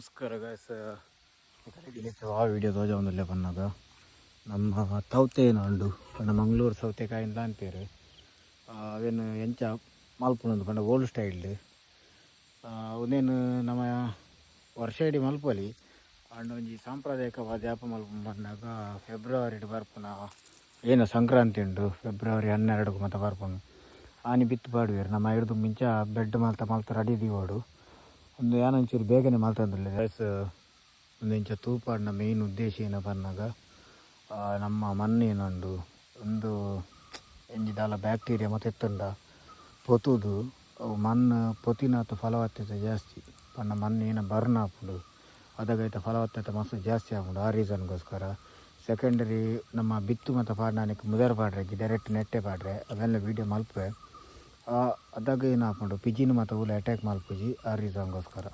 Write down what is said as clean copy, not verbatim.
ನಮಸ್ಕಾರ ಗಾಯ್ಸ್. ವಾ ವಿಡಿಯೋ ತೋಜೊಂದುಲ್ಲೆ ಪನ್ನಗ ನಮ್ಮ ತೌತೆ ಉಂಡು ಪಂಡ ಮಂಗಳೂರು ಸೌತೆಕಾಯಿ ಅನ್ಪೇರು. ಅವೇನು ಎಂಚ ಮಲ್ಪುನಂದು ಪಂಡ ಓಲ್ಡ್ ಸ್ಟೈಲ್ಡ್. ಉಂದೆನ್ ನಮ ವರ್ಷ ಇಡೀ ಮಲ್ಪೊಲಿ. ಆಂಡ ಒಂಜಿ ಸಾಂಪ್ರದಾಯಿಕವಾದ ಯಾಪ ಮಲ್ಪುನು ಪನ್ನಗ ಫೆಬ್ರವರಿಡ್ ಬರ್ಪುನ ಏನ ಸಂಕ್ರಾಂತಿ ಉಂಡು, ಫೆಬ್ರವರಿ 12ಗ್ ಮಾತ ಬರ್ಪುನು. ಆನಿ ಬಿತ್ತ್ ಪಾಡುವೆರ್. ನಮ್ಮ ಐರ್ದ್ ಮಿಂಚ ಬೆಡ್ ಮಾತ ಮಲ್ತ್ ರೆಡಿ ದೀವೊಡು. ಉಂದು ಯಾನ್ ಒಂಚೂರು ಬೇಗನೆ ಮಲ್ತೊಂದುಲ್ಲೆ ಗಾಯ್ಸ್. ಉಂದು ಇಂಚ ತೂ ಪಾಡಿನ ಮೇನ್ ಉದ್ದೇಶ ಏನ ಪನ್ನಗ ನಮ್ಮ ಮಣ್ಣು ಏನುಂಡು ಉಂದು ಒಂಜಿ ದಾಲ ಬ್ಯಾಕ್ಟೀರಿಯಾ ಮಾತ ಇತ್ತುಂಡ ಪೊತುದು ಅವು ಮಣ್ಣು ಪೊತಿನಾತ್ ಫಲವತ್ತತೆ ಜಾಸ್ತಿ. ಪಂಡ ಮಣ್ಣು ಏನ ಬರ್ನ್ ಆಪುಂಡು, ಅದಗ ಐತ ಫಲವತ್ತತೆ ಮಸ್ತ್ ಜಾಸ್ತಿ ಆಪುಂಡು. ಆ ರೀಸನ್ಗೋಸ್ಕರ. ಸೆಕೆಂಡರಿ, ನಮ್ಮ ಬಿತ್ತು ಮಾತ ಪಾಡ್ನಾನಿಕ್ ಮುದರ್ ಪಾಡ್ರೆ, ಡೈರೆಕ್ಟ್ ನೆಟ್ಟೆ ಪಾಡ್ರೆ, ಅವೆಲ್ಲ ವೀಡಿಯೋ ಮಲ್ಪುವೆ. ಅದಾಗ ಏನಾಪುಂಡು, ಪಿಜಿನ್ ಮಾತ ಓಲು ಅಟ್ಯಾಕ್ ಮಲ್ಪುಜಿ. ಆ ರೀಸನ್ಗೋಸ್ಕರ.